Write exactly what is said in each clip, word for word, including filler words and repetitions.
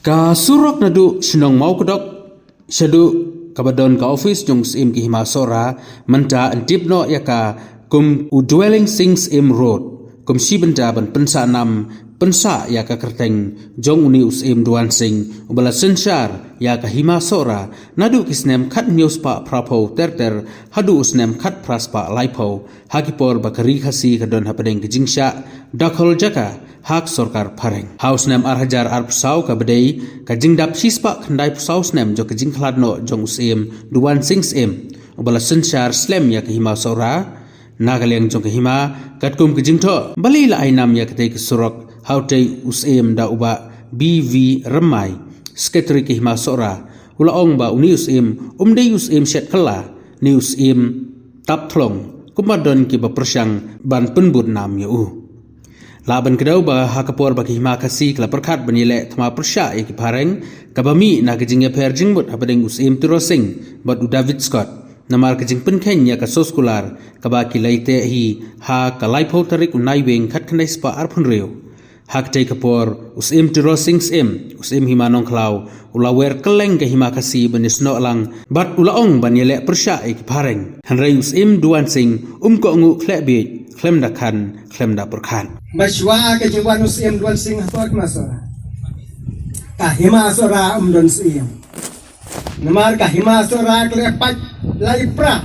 Ka surok naduh shnong Mawkdok shaduh kaba don ka office jong u Syiem ka Hima Sohra mynta yn tip noh ïa ka kum u Dwelling Sing Syiem Road, kum shi bynta ban pynsah nam pynsah ïa ka kyrteng jong une u Syiem Duan Sing uba la synshar ïa ka Hima Sohra naduh ki snem khathynñiew spah phraphew ter ter haduh u snem khatphra spah laiphew, ha ki por ba ka Ri Khasi ka don hapdeng ka jingshah dakol jaka ha ka sorkar phareng. Ha u snem ar hajar arphew saw kaba dei ka jingdap shispah khyndaiphew saw snem jong ka jingkhlad noh jong u Syiem Duan Sing Syiem uba la synshar slem ïa ka Hima Sohra. Na ka liang jong ka hima, katkum ka jingthoh balei la ai nam ïa katei ka surok ha utei u Syiem da u Bah B V Rymbai, Secretary ka Hima Sohra, u la ong ba une u Syiem um dei u Syiem shet kylla ne u Syiem tap thlong kumba don kiba pyrshang ban pynbud nam ïa u. Lah ban kdew ba ha ka por ba ka Hima Khasi ka la pyrkhat ban ïaleh thma pyrshah ïa ki phareng, kaba mih na ka jingïapher jingmut hapdeng u Syiem Tiro Sing bad u David Scott namar ka jingpynkheiñ ïa ka soskular kaba ki la ïateh hi ha ka laiphew tarik u Naiwieng khatkhyndai spah arphew hynriew. Ha katei ka por u Syiem Tiro Sing Syiem, u Syiem Hima Nongkhlaw, u la wer kylleng ka Hima Khasi ban ïasnoh lang bad u la ong ban ïaleh pyrshah ïa ki phareng. Hynrei u Syiem Duan Sing um kohnguh khleh bieit khlem da khan khlem da pyrkhat. Ba shuwa ka jingwan u Syiem Duan Sing hapoh ka Hima Sohra, ka Hima Sohra um don Syiem. Namar ka Hima Sohra ka la pait la ïa pra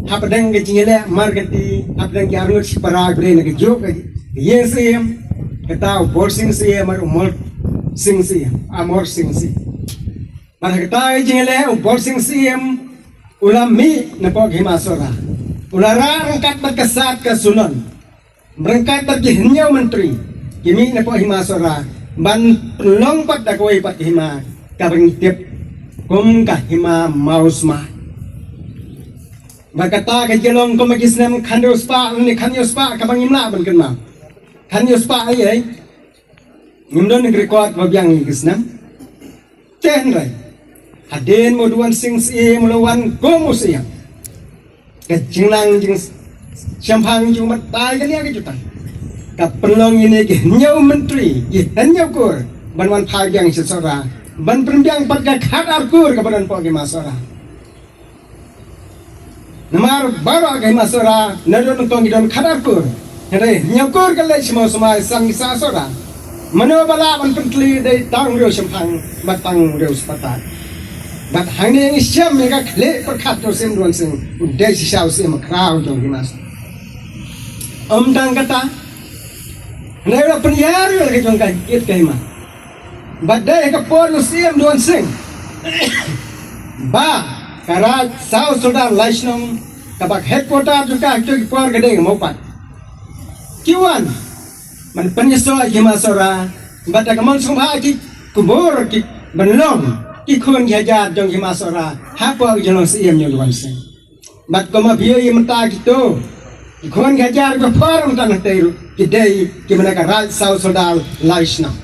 hapdeng ka jingïaleh markati hapdeng ki arngut shipara ba dei na ka juk ka ïing Syiem, kata u Bor Sing Syiem bad u Mol Sing Syiem, Amor Sing Syiem. Bad ha kata ka jingïaleh u Bor Sing Syiem u la mih napoh ka Hima Sohra, u la rah ryngkat bad ka Sad ka Sunon. Ryngkat bad ki hynñiew myntri ki mih napoh Hima Sohra ban pynlong pat da kawei pat ka hima kaba ngi tip kum ka Hima Mawsmai. Bad kata ka jia long kum ki snem khathynñiew spah ne khathynñiew spah kaba ngim lah ban kynmaw. Khathynñiew spah ei ei. Ngim don record ba biang ïa ki snem. Te hynrei hadien ba u Duan Sing Syiem u la wan kum u Syiem, ka jingnang jingshemphang jong u batai ka liang ka jutang, ka pynlong ïa kine ki hynñiew myntri, ki hynñiew kur ban wan phai biang sha Sohra, ban pynbiang pat ka khatar kur kaba don hapoh ka Hima Sohra. Namar baroh ka Hima Sohra naduh nyngkong ki don khatar kur. Hynrei hynñiew kur ka leit sha Mawsmai, san ki sah Sohra. Mano ba lah ban pyntylli, dei tang u riew shemphang bad tang u riew spatai. Bad hangne ngi shem ïa ka khlieh pyrkhat jong u Syiem Duan Sing, u dei shisha u Syiem khraw jong ka Hima Sohra. Ym tang kata, hynrei u la pynïar ïa ka jong ka kit ka hima. Bad dei ha ka por u Syiem Duan Sing ba ka Raid Saw Sordar Lai Shnong, kaba ka headquarter jong ka ha kito ki por ka dei ha Mawpat, ki wan ban pynïasoh ïa ka Hima Sohra. Bad da ka mon sngewbha ki kubur ki ban long ki khun ki hajar jong ka Hima Sohra hapoh ka jinglong Syiem jong u Duan Sing. Bad kumba phi ïohi mynta kito ki khun ki hajar kiba phar mynta na tei ruh ki dei kiba na ka Raid Saw Sordar Lai Shnong.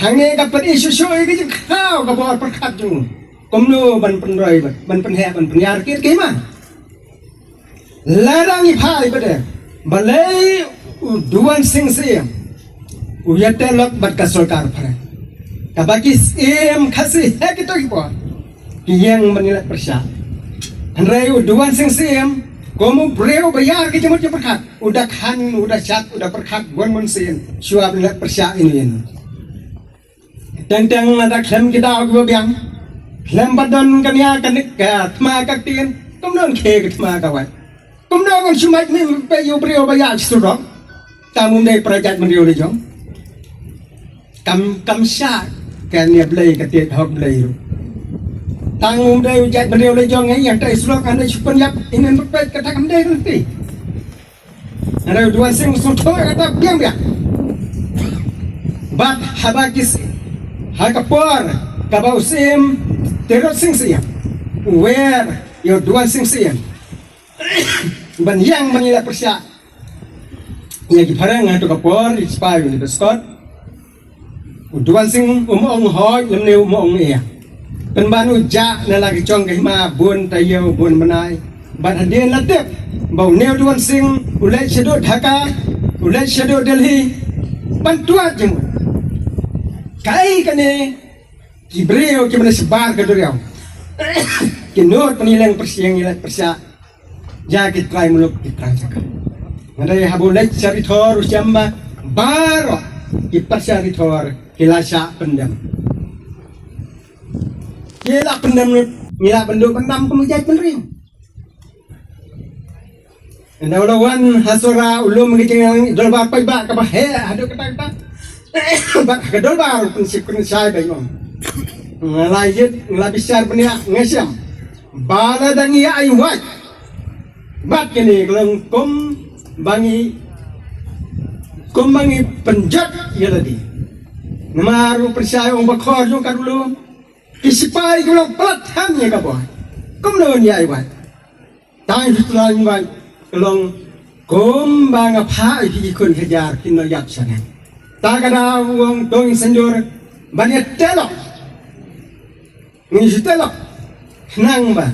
Hangne ka pyni shuh shuh ïa ka jingkhraw ka bor pyrkhat jong u, kumno ban pynroi, ban pynheh, ban pynïar kit ka hima. Lada ngi phai pat de, balei u Duan Sing Syiem u ïateh lok bad ka sorkar phareng, kaba ki Syiem Khasi ha kito ki por ki ïeng ban ïaleh pyrshah. Hynrei u Duan Sing Syiem kum u briew ba ïar ka jingmut jingpyrkhat, u da khan, u da shad, u da pyrkhat bun bun sien shuwa ban ïaleh pyrshah ïa ine ïa ine. Teng teng lada khlem ki daw kiba biang, khlem pat don ka nia ka nik ka thma ka ktien, kumno ngan khie ka thma ka wait? Kumno ngan shu mait mih peit ïa u briew ba ïaid surok? Tang um dei para jaitbynriew la jong. Kam, kam shah ka nia Blei ka tied hok Blei ruh. Tang um dei u jaitbynriew la jong, ïa, ïa tei surok ngan dei shu pynïap ïa nen peit, kata kam dei ruh ti. Hynrei u Duan Sing u sngewthuh ïa kata biang biang. Bad haba ki s-, ha ka por kaba u Syiem Tirot Sing Syiem u wer ïa u Duan Sing Syiem ban ïeng ban ïaleh pyrshah ïa ki phareng ha kato ka por, ïa ki spy, ïa u Scott. U Duan Sing um ong hooid lymne um ong ïa. Pynban u jah na la ki jong ka hima bun taïew bun bnai. Bad hadien la tip ba une u Duan Sing u leit shaduh Dhaka, u leit shaduh Delhi ban tuad jingmut. Kaei kane ki briew kiba na shabar ka duriaw. Ki nud ban ïaleng pyrshah, ïaleng pyrshah ïa ki trai muluk, ki trai jaka. Nga dei haba u leit sha Ri Thor u shem ba baroh ki pyrshah Ri Thor ki la shah pyndem. Ki la pyndem lut, ngi la pynduh pyndem kum ki jait bynriew. Ynda u la wan ha Sohra u lum ki jingdolbar paidbah kaba heh haduh katta katta. Bad ha ka dolbar u pynshai, pynshai beit, u ong, nga la ïit, nga la bishar bniah, nga shem ba lada ngi ïa ai wait, bad kine ka long kumba ngi, kumba ngi pynjot ïa lade. Namar u pynshai, u ong ba khor jong ka u lum, ki sipai ki long palat than ïa ka bor. Kumno ngi ïa ai wait? Tang shu trai wait ka long kumba nga phah ïa phi ki khun khajar kin nang ïap shaneng. Ta ka daw u ong to ngin sngewthuh ban ïa teh lok. Ngin shu teh lok. Khnang ba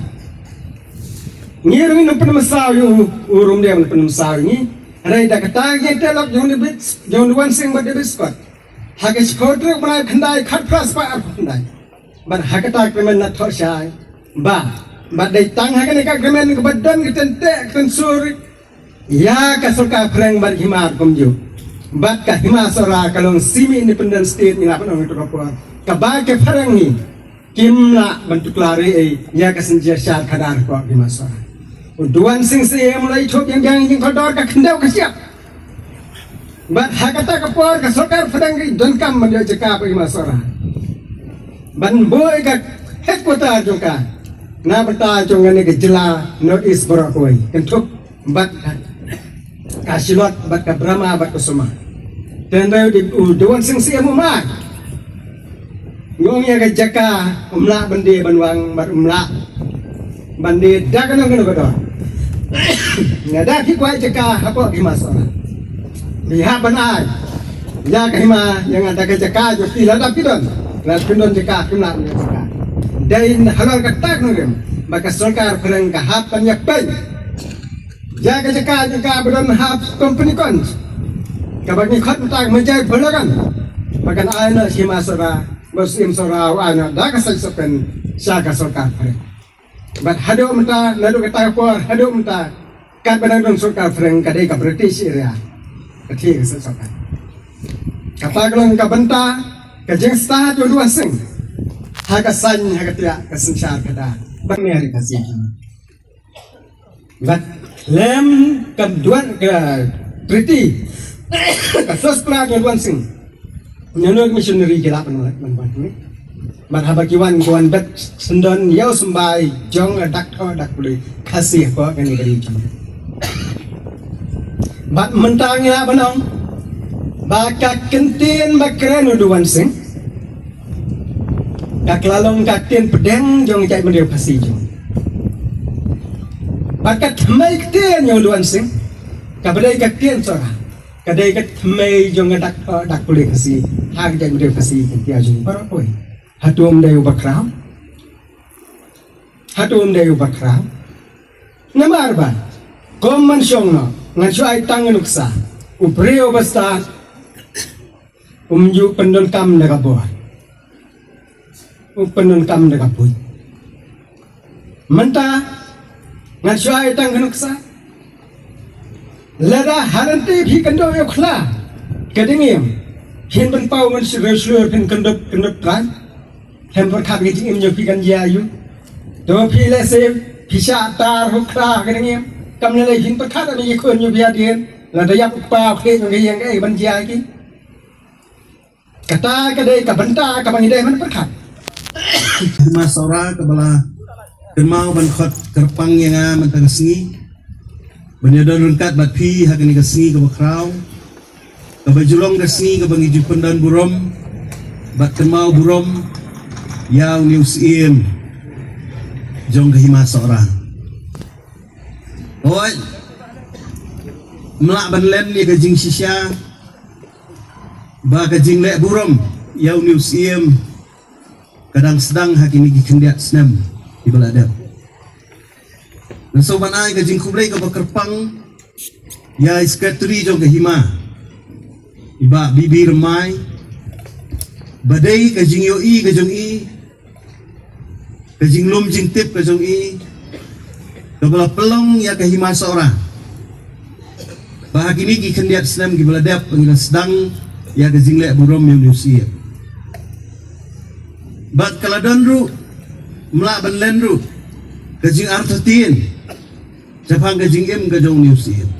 ngi ruh ngin pynmynsaw ïa u, u ruh um dei ban pynmynsaw ïa ngi. Hynrei da kata ka jingteh lok jong u David, jong u Dawan Singh bad David Scott, ha ka shiphew tarik u bnai khyndai khatphra spah arphew khyndai. Bad ha kata ka kyrmen nga thoh shai ba, bad dei tang ha kane ka kyrmen kaba don ka tynteh ka tynsur ïa ka sorkar phareng bad hima kumjuh. Bad ka Hima Sohra ka long semi independent state, ngi lah ban ong ïa kato ka por kaba ki phareng hi kim lah ban tuklar ei ei ïa ka synshar khadar ka Hima Sohra. U Dawan Singh Syiem u la ïathuh biang biang ïa ka jingkordor ka khyndew ka shyiap. Bad ha kata ka por ka sorkar phareng ka donkam ban ïoh jaka ha Hima Sohra ban buh ïa ka headquarter jong ka na bynta jong kane ka jylla North East baroh kawei, kynthup bad ka Shillong bad ka Bramah bad ka Sumar. Te hynrei u Dawan Singh Syiem um ai. Nga ong ïa ka jaka um lah ban die ban wang bad um lah ban die da kano kano ka dor. Lada phi kwah jaka hapoh Hima Sohra, phi hap ban ai ïa ka hima ïa nga da ka jaka jong phi, lada phi don, lada phi don jaka, phim lah ban ïoh jaka. Dei halor kata ka nongrim ba ka sorkar phareng ka hap ban ïa peit ïa ka jaka jong ka ba don ha Company Ganj, kaba ngi khot mynta ka Majai Phola Ganj, ba kan ai noh sha Hima Sohra, ba u Syiem Sohra u ai noh da ka Seng Sohpen sha ka sorkar phareng. Bad haduh mynta, naduh kata ka por haduh mynta, katba nang don sorkar phareng ka dei ka British area, ka thie ka Seng Sohpen. Kata ka long ka bynta ka jingstad jong u Dawan Singh ha ka saiñ, ha ka tiak ka synshar khadar bad ngi ha ri Khasi. Bad lem ka duan ka treaty ka sos pla ka Dawan Singh. Nano ki missionary ki lah ban, ban, ban, ban. Bad haba ki wan, ki wan bet syndon ïa u symbai jong ka dak thoh dak pule Khasi hapoh kane ka ri jong. Bad mynta ngi lah ban ong ba ka ktien ba kren u Dawan Singh ka la long ka ktien pdeng jong ka jaitbynriew Khasi jong. Bad ka thymmei ktien jong u Dawan Singh kaba dei ka ktien Sohra ka dei ka thymmei jong ka dak, eh, dak pule Khasi ha ka jaitbynriew Khasi ka ktien jong baroh kawei. Hato um dei uba khraw? Hato um dei uba khraw? Namar ba kum ban shong noh, ngan shu ai tang ka nuksa. U briew uba stad um ju pyndonkam da ka bor, u pyndonkam da ka buit. Mynta ngan shu ai tang ka nuksa. Lada ha lynti phi kynduh ïa u khla ka dingim, phin pynpaw ngan shu shlur, phin kyndup, kyndup trai. Phin pyrkhat ka jingim jong phi kan jia ïa u. To phi lehse phi shah tar ha u khla ka dingim, kam lei lei phin pyrkhat ïa ki khun jong phi hadien, lada ïap u kpa u khlieh jong ka ïing, kaei ban jia ïa ki. Kata ka dei ka bynta kaba ngi dei ban pyrkhat. Hima Sohra kaba la kynmaw ban khot kyrpang ïa nga mynta ka sngi ban ïadon ryngkat bad phi ha kane ka sngi kaba khraw, kaba ju long ka sngi kaba ngi ju pyndon burom bad kynmaw burom ïa une u Syiem jong ka Hima Sohra. Hooid, ym lah ban lem ïa ka jingshisha ba ka jingleh burom ïa une u Syiem ka dang sdang ha kine ki khyndiat snem kiba la dep. Ngan sngewbha ban ai ka jingkhublei kaba kyrpang ïa i Secretary jong ka Hima, i Bah B B Rymbai, Ba dei ka jingïohi ka jong i, ka jinglum jingtip ka jong i, kaba la pynlong ïa ka Hima Sohra ba ha kine ki khyndiat snem kiba la dep ngi la sdang ïa ka jingleh burom ïa une u Syiem. Bad ka la don ruh, ym lah ban len ruh ka jingartatien shaphang ka jingim ka jong une u Syiem.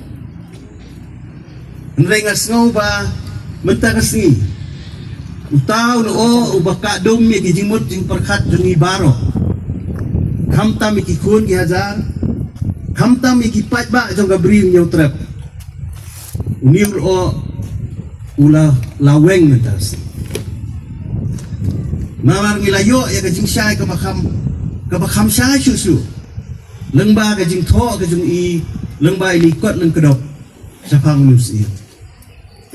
Hynrei nga sngew ba mynta ka sngi uta u lyoh uba kah dum ïa ki jingmut jingpyrkhat jong ngi baroh, khamtam ïa ki khun ki hajar, khamtam ïa ki paidbah jong ka Bri u Hynñiewtrep, une u lyoh u la, la weng mynta ka sngi. Namar ngi la ïoh ïa ka jingshai kaba kham, kaba kham shai shuh shuh lyngba ka jingthoh ka jong i, lyngba ine i kot lyngkdop shaphang une u Syiem.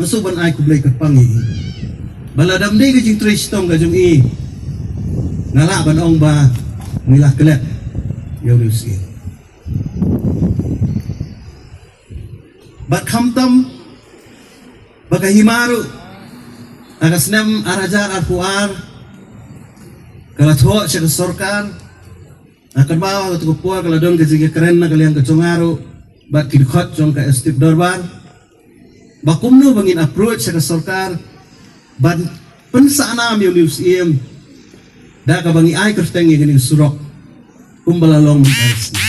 Nga sngewbha ban ai khublei kyrpang ïa i. Ba lada ym dei ka jingtrei shitom ka jong i, nga lah ban ong ba ngi la klet ïa une u Syiem. Bad khamtam ba ka Hima ruh ha ka snem ar hajar arphew ar ka la thoh sha ka sorkar. Ha kaba ha kato ka por ka la don ka jingkren na ka liang ka jong nga ruh bad ki dkhot jong ka Executive Dorbar ba kumno ba ngin approach sha ka sorkar ban pynsah nam ïa une u Syiem da kaba ngi ai kyrteng ïa kane ka surok kumba la long mynta ka sngi.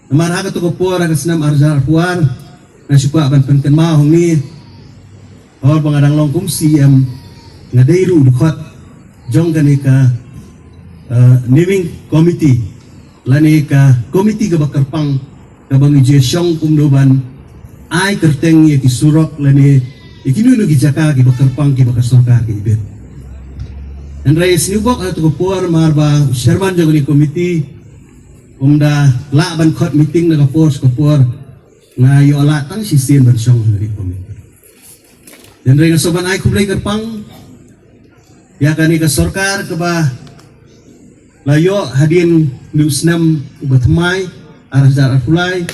Namar ha kato ka por ha ka snem ar hajar arphew ar nga shu kwah ban pynkynmaw hangne, haba nga dang long kum Syiem nga dei ruh u dkhot jong kane ka, eh, naming committee lane ka committee kaba kyrpang kaba ngi ju shong kumno ban ai kyrteng ïa ki surok lane ïa kino kino ki jaka kiba kyrpang kiba ka sorkar ka ibit. Hynrei sniewbok ha kato ka por mar ba u chairman jong kane ka committee um da lah ban khot meeting na ka por sha ka por, nga ïoh lad tang shisien ban shong ha kane ka committee. Hynrei nga sngewbha ban ai khublei kyrpang ïa kane ka sorkar kaba la ïoh hadien une u snem uba thymmai ar hajar arphew lai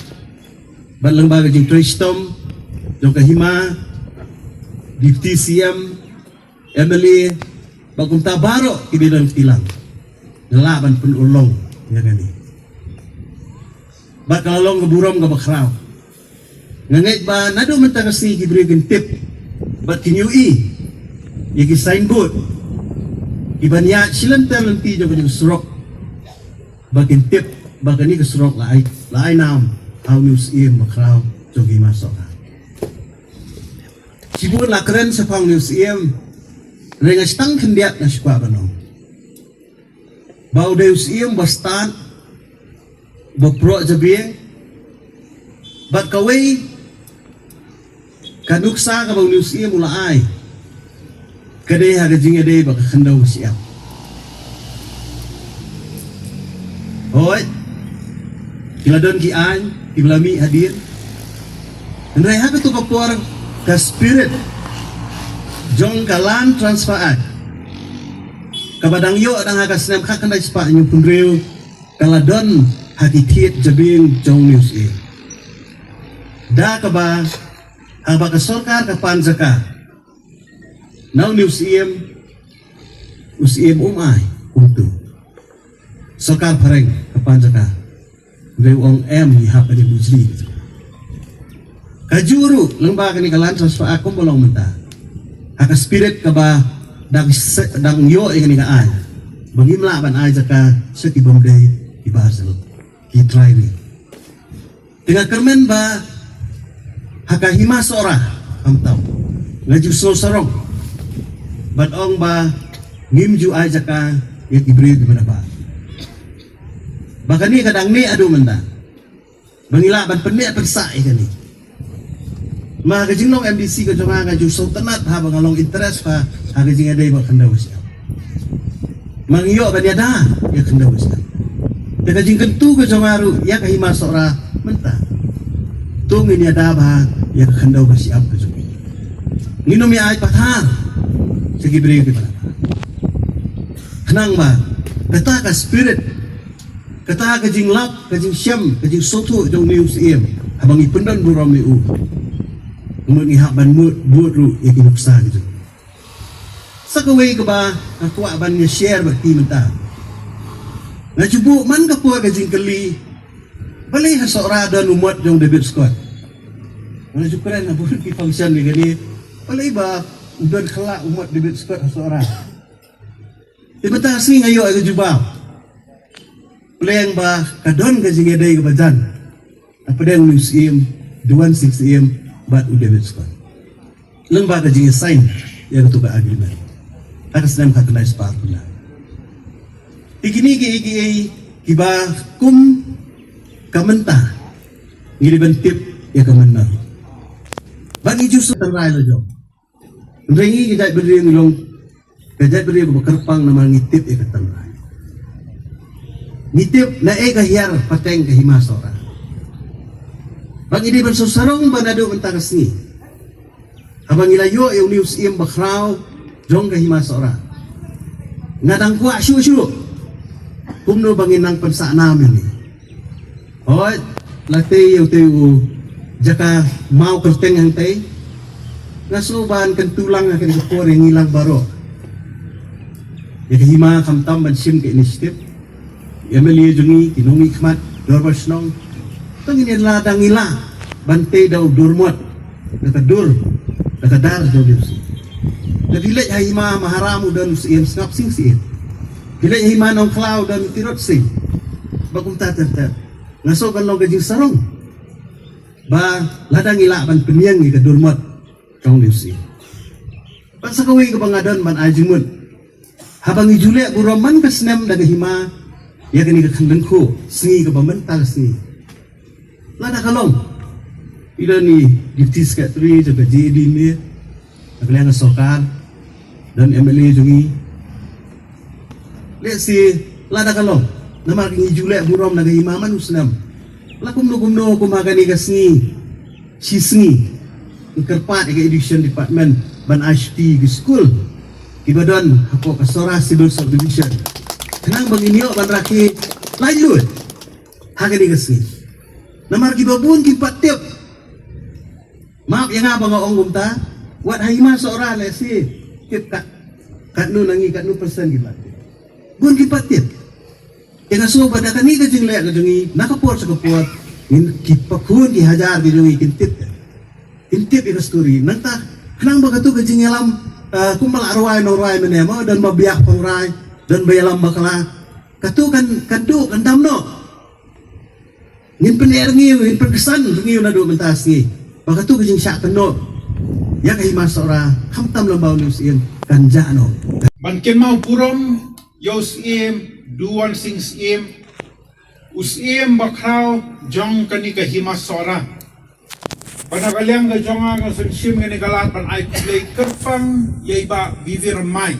bad lyngba ka jingtrei shitom jong ka Hima, Deputy Syiem, MLA bad kumta baroh kiba don kiba lang, nga lah ban pynurlong ïa kane. Bad ka la long ka burom kaba khraw. Nga ngeit ba naduh mynta ka sngi ki briew kin tip bad kin ïohi ïa ki signboard kiban ïaid shi lynter lynti jong kane ka surok ba kin tip ba kane ka surok la ai, la ai nam ha une u Syiem bakhraw jong ka Hima Sohra. Shibun la kren shaphang une u Syiem, hynrei nga shu tang khyndiat nga shu kwah ban ong ba u dei u Syiem ba stad, ba proh jabieng. Bad kawei ka nuksa kaba une u Syiem u la ai ka dei ha ka jingïadei bad ka khyndew ka shyiap. Hooid, ki la don ki aiñ kiba la mih hadien. Hynrei ha kato ka por ka spirit jong ka Land Transfer Act kaba dang ïoh dang ha ka snem khatkhyndai spah hynñiewphew hynriew ka la don ha ki thied jabieng jong une u Syiem. Da kaba haba ka sorkar ka pan jaka na une u Syiem, u Syiem um ai kumto. Sorkar phareng ka pan jaka. Hynrei u ong em, ngi hap ban ïa bujli. Kajuh ruh lyngba kane ka Land Transfer Act kumba long mynta, ha ka spirit kaba dang se-, dang ïoh ïa kane ka aiñ ba ngim lah ban ai jaka sha ki bym dei, ki bar jylla, ki trai ri. Te nga kyrmen ba ha ka Hima Sohra khamtam nga ju sngewsarong ban ong ba ngim ju ai jaka ïa ki briew kiba na bah. Ba kane ka dang mih haduh mynta ba ngi lah ban pynneh pynsah ïa kane. Ma ka jinglong MDC ka jong nga, nga ju sngewtynnat haba nga long interest ha, ha ka jingïadei bad khyndew shyiap. Ma ngi ïoh ban ïada ïa khyndew shyiap. Te ka jingkyntu ka jong nga ruh ïa ka Hima Sohra mynta, to ngin ïada bha ïa ka khyndew ka shyiap ka jong ngi. Ngin ym ïa ai pathar sha ki briew kiba na bah. Khnang ba kata ka spirit, kata ka jinglap, ka jingshem, ka jingsngewthuh jong une u Syiem, haba ngi pyndon burom ïa u, ngi hap ban mut, bud ruh ïa ki nuksa ki jong u. Sa kawei kaba nga kwah ban ïa share bad phi mynta. Nga ju buh man ka por ka jingkylli, balei ha Sohra don u mot jong David Scott. Nga ju kren ha bun ki function ïa kane, balei ba u don khyllah u mot David Scott ha Sohra. Te mynta ka sngi nga ïoh ïa ka jubab. Pyrshang ba ka don ka jingïadei kaba jan hapdeng u Syiem, Duan Sing Syiem bad u David Scott. Lem bad ka jingïasign ïa katu ka agreement ha ka snem khatkhyndai spah arphew lai. Te kine kiei kiei kiba kum ka mynta ngi dei ban tip ïa ka mynta. Ba ngi ju sngewthuh tynrai la jong. Hynrei ngi ka jaitbynriew ngi long ka jaitbynriew kaba kyrpang namar ngi tip ïa ka tynrai. Ngi tip naei ka hiar pateng ka Hima Sohra. Ba ngi dei ban sngewsarong ba naduh mynta ka sngi, haba ngi la ïoh ïa une u Syiem bakhraw jong ka Hima Sohra, nga dang kwah shuh shuh kumno ba ngin nang pynsah nam ïa une. Hooid, la tei ïa utei u jaka maw kyrteng hangtei. Nga sngew ban kyntu lang ha kane ka por ïa ngi lang baroh. Ïa ka Hima khamtam ban shim ka initiative. Ïa M L A jong ngi, ki nongmihkhmat dorbar shnong. To ngin ïa la dang ïa la ban tei da u dur mot, da ka dur, da ka dar jong u Syiem. Da phi leit ha Hima Maharam u don u Syiem Sngap Sing Syiem. Phi leit ha Hima Nongkhlaw u don u Tirot Sing. Ba kumta ter ter. Nga sngew kan long ka jingsarong ba la dang ïa la ban pynïeng ïa ka dur mot jong u Syiem. Bad sa kawei kaba nga don ban ai jingmut, haba ngi ju leh burom man ka snem da ka Hima ïa kane ka khyndiat khuh sngi kaba mynta ka sngi. Lada ka long, i don i Deputy Secretary jong ka J A D M A, na ka liang ka sorkar, don M L A jong ngi. Let's say, lada ka long, namar ngi ju leh burom na ka Hima man u snem. La kumno kumno kum ha kane ka sngi, shi sngi, ngi kyrpad ïa ka Education Department ban ai shuti ki skul kiba don hapoh ka Sohra Civil Subdivision, khnang ba ngin ïoh ban rakhe laitluid ha kane ka sngi. Namar kiba bun kim pat tip. Map ïa nga ba nga ong kumta, wat ha Hima Sohra lehse tip kat, katno na ngi, katno percent ki pat tip. Bun ki pat tip. Te nga sngew ba da kane ka jingleh ka jong ngi, na ka por sha ka por, ngin, ki pakhun ki hajar ki jong ngi kin tip. Kin tip ïa ka story. Nangta, khnang ba katu ka jingïalam, ah, kumba la rwai nongrwai mynne mo, don ba biah nongrwai, don ba ïalam bakla. Katu kan, kan duh, kan dam noh. Ngin pyneh rngiew, ngin pynksan rngiew naduh mynta sngi. Ba katu ka jingshah kynnoh ïa ka Hima Sohra, khamtam lem bad une u Syiem, kan jah noh. Ban kynmaw burom ïa u Syiem Duan Sing Syiem, u Syiem bakhraw jong kane ka Hima Sohra. Ba na ka liang ka jong nga, nga sngewsih ïa kane ka lad ban ai khublei kyrpang ïa i Bah B V Rymbai,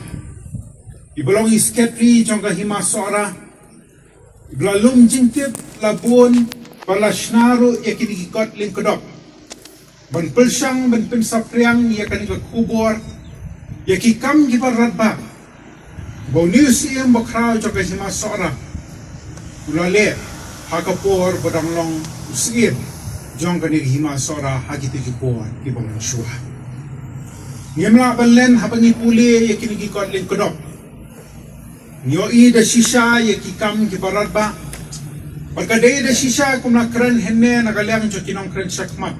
iba long i Secretary jong ka Hima Sohra, iba la lum jingtip, la bun, ba la shna ruh ïa kine ki kot lyngkdop ban pyrshang ban pynsaphriang ïa kane ka khubor, ïa ki kam kiba radbah ba une u Syiem bakhraw jong ka Hima Sohra u la leh ha ka por ba dang long u Syiem jong kane ka Hima Sohra ha kito ki por kiba mynshuwa. Ngim lah ban len haba ngi pule ïa kine ki kot lyngkdop. Ngi ïohi da shisha ïa ki kam kiba radbah. Bad ka dei da shisha kum la kren hynne na ka liang jong ki nongkren shakhmat,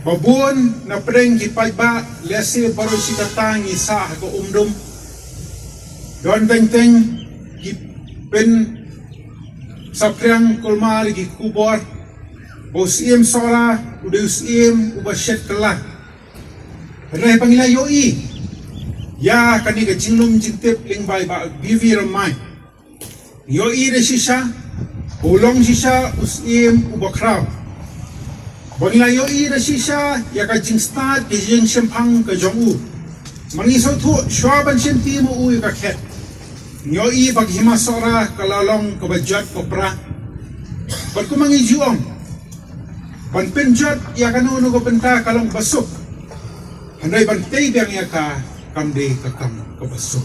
ba bun na pdeng ki paidbah, lehse baroh shi katta ngi sah ha ka umdum. Don teng teng ki pynsaphriang kulmar ïa ki khubor ba u Syiem Sohra u dei u Syiem uba shet kylla. Hynrei ba ngi la ïohi ïa kane ka jinglum jingtip lyngba i Bah B V Rymbai, ngi ïohi da shisha ba u long shisha u Syiem uba khraw. Ba ngi la ïohi da shisha ïa ka jingstad ka jingshemphang ka jong u. Ma ngi sngewthuh shuwa ban shim ti ma u ïa ka khet, ngi ïohi ba ka Hima Sohra ka la long kaba jot ba pra. Bad kumba ngi ju ong, ban pynjot ïa kano kano ka bynta ka long ba suk, hynrei ban tei biang ïa ka kam dei ka kam kaba suk.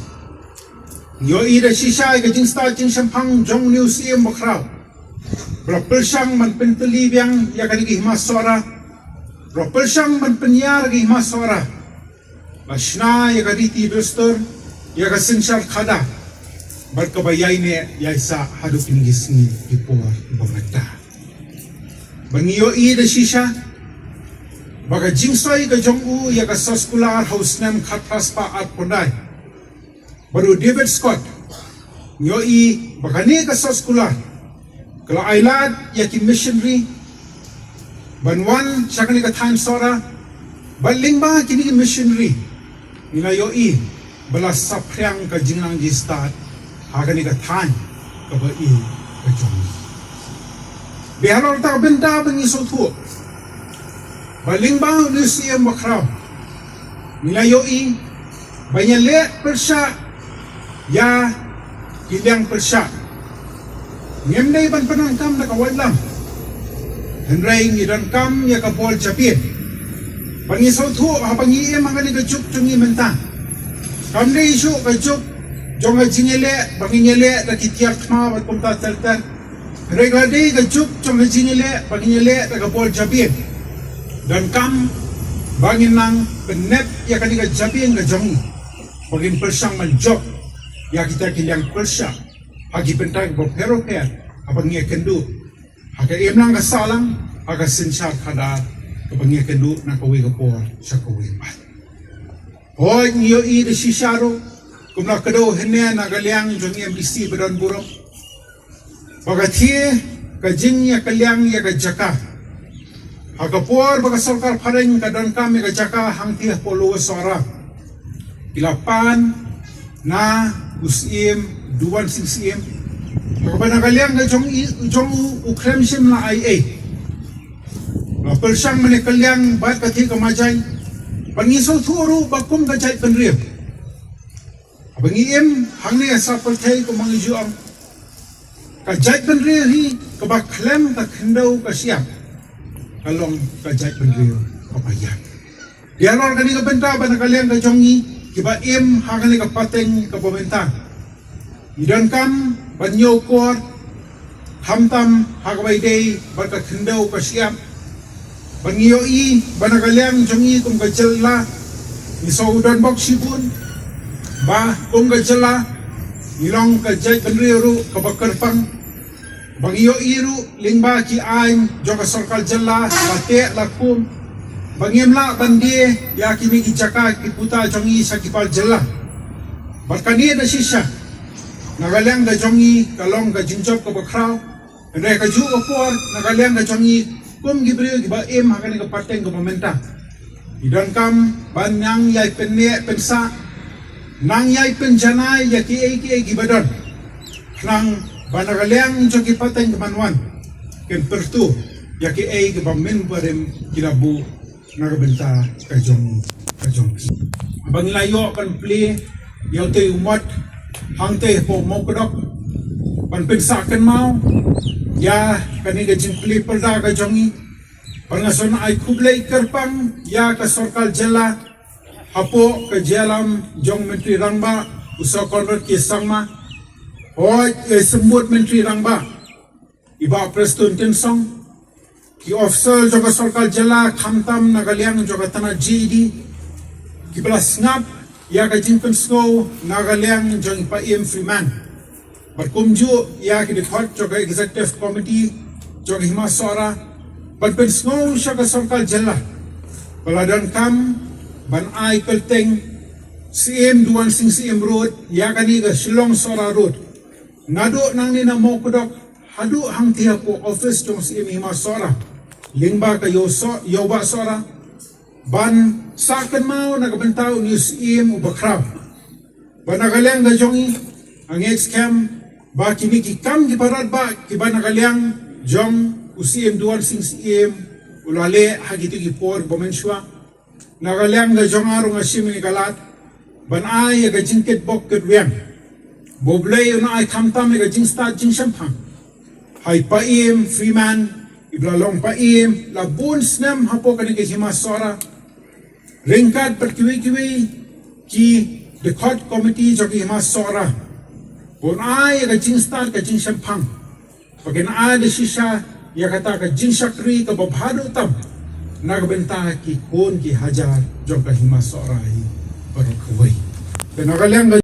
Ngi ïohi da shisha ïa ka jingstad jingshemphang jong une u Syiem bakhraw, ba la pyrshang ban pyntylli biang ïa kane ka Hima Sohra, ba la pyrshang ban pynïar ka Hima Sohra. Ba shna ïa ka riti dustur, ïa ka synshar khadar bad kaba ïaineh ïaisah haduh kine ki sngi ki por ba mynta. Ba ngi ïohi da shisha ba ka jingsoi ka jong u ïa ka soskular ha u snem khatphra spah arphew khyndai bad u David Scott, ngi ïohi ba kane ka soskular ka la ailad ïa ki missionary ban wan sha kane ka thaiñ Sohra. Bad lyngba kine ki missionary ngi la ïohi ba la saphriang ka jingnang jingstad ha kane ka thaiñ kaba i ka jong ngi. Bad halor kata ka bynta ba ngi sngewthuh ba lyngba u Syiem bakhraw ngi la ïohi ba ngi ïaleh pyrshah ïa ki liang pyrshah. Ngim dei ban pyndonkam da ka waitlam, hynrei ngi donkam ïa ka bor jabieng. Ba ngi sngewthuh haba ngi im ha kane ka juk jong ngi mynta, kam dei shuh ka juk jong ka jingïaleh ba ngin ïaleh da ki tiar thma bad kumta ter ter. Hynrei ka dei ka juk jong ka jingïaleh ba ngin ïaleh da ka bor jabieng. Donkam ba ngin nang pynneh ïa kane ka jabieng ka jong ngi ba ngin pyrshang ban jop ïa kita ki liang pyrshah ha ki bynta kiba pher ba pher haba ngi ïakynduh ha ka imlang ka sahlang, ha ka synshar khadar kaba ngi ïakynduh na kawei ka por sha kawei pat. Hooid, ngi ïohi da shisha ruh kumba kdew hynne na ka liang jong M D C ba don burom ba ka thie ka jingïakylliang ïa ka jaka. Ha ka por ba ka sorkar phareng ka donkam ïa ka jaka hangtei hapoh Lower Sohra, ki la pan na u Syiem Duwan Sing Syiem. Haba na ka liang ka jong i, jong u, u khlem shym la ai ei. La pyrshang ban ïakylliang bad ka thie ka majai. Ba ngi sngewthuh ruh ba kum ka jaitbynriew, haba ngi im hangne ha sha pyrthei kumba ngi ju ong, ka jaitbynriew hi kaba khlem ka khyndew ka shyiap ka long ka jaitbynriew kaba ïap. Ïa halor kane ka bynta ba na ka liang ka jong ngi kiba im ha kane ka pateng kaba mynta, ngi donkam ban ñiewkor khamtam ha kaba ïadei bad ka khyndew ka shyiap. Ba ngi ïohi ba na ka liang jong ngi kum ka jylla ngi shu don bok shibun, ba kum ka jylla ngi long ka jaitbynriew ruh kaba kyrpang. Ba ngi ïohi ruh lyngba ki aiñ jong ka sorkar jylla la teh la kum ba ngim lah ban die ïa kine ki jaka ki puta jong ngi sha ki par jylla. Bad kane da shisha na ka liang ka jong ngi ka long ka jingjop kaba khraw. Hynrei ka juh ka por na ka liang ka jong ngi kum ki briew kiba im ha kane ka pateng kaba mynta, ngi donkam ban nang ïai pynneh pynsah, nang ïai pynjanai ïa kiei kiei kiba don, khnang ba na ka liang jong ki pateng kiban wan kin pyrto ïa kiei kiba mynbarim ki la buh na ka bynta ka jong, ka jong. Ba ngi la ïoh ban plie ïa utei u mot hangtei hapoh Mawkdok ban pynsah kynmaw ïa kane ka jingplie pyrda ka jong ngi. Ba nga sngewbha ai khublei kyrpang ïa ka sorkar jylla hapoh ka jingïalam jong Myntri Rangbah u Sir Conrad K Sangma, hooid ïa i Symbud Myntri Rangbah i Bah Prestone Tynsong, ki officer jong ka sorkar jylla khamtam na ka liang jong ka tnat G E D, kiba la sngap ïa ka jingpynsngew na ka liang jong i Paiem Freeman. Bad kumjuh ïa ki dkhot jong ka Executive Committee jong ka Hima Sohra, ban pynsngew sha ka sorkar jylla ba la donkam ban ai kyrteng Syiem Duwan Sing Syiem Road ïa kane ka Shillong Sohra Road, naduh nangne na Mawkdok haduh hangtei hapoh office jong Syiem Hima Sohra, lyngba ka Ïew Soh, Ïew Bah Sohra, ban sah kynmaw na ka bynta une u Syiem uba khraw. Ba na ka liang ka jong ngi, nga ngeit skhem ba kine ki kam kiba radbah kiba na ka liang jong u Syiem Duwan Sing Syiem u la leh ha kito ki por ba mynshuwa, na ka liang ka jong nga ruh nga shim ïa ka lad ban ai ïa ka jingkitbok kitrwiang ba U Blei un ai khamtam ïa ka jingstad jingshemphang ha i Paiem Freeman, iba la long Paiem la bun snem hapoh kane ka Hima Sohra, ryngkat bad kiwei kiwei ki dkhot komiti jong ka Hima Sohra, ba un ai ïa ka jingstad ka jingshemphang, ba kin ai da shisha ïa kata ka jingshakri kaba bha duh tam na ka bynta ki khun ki hajar jong ka Hima Sohra hi. baroh kawei. Te na ka liang ka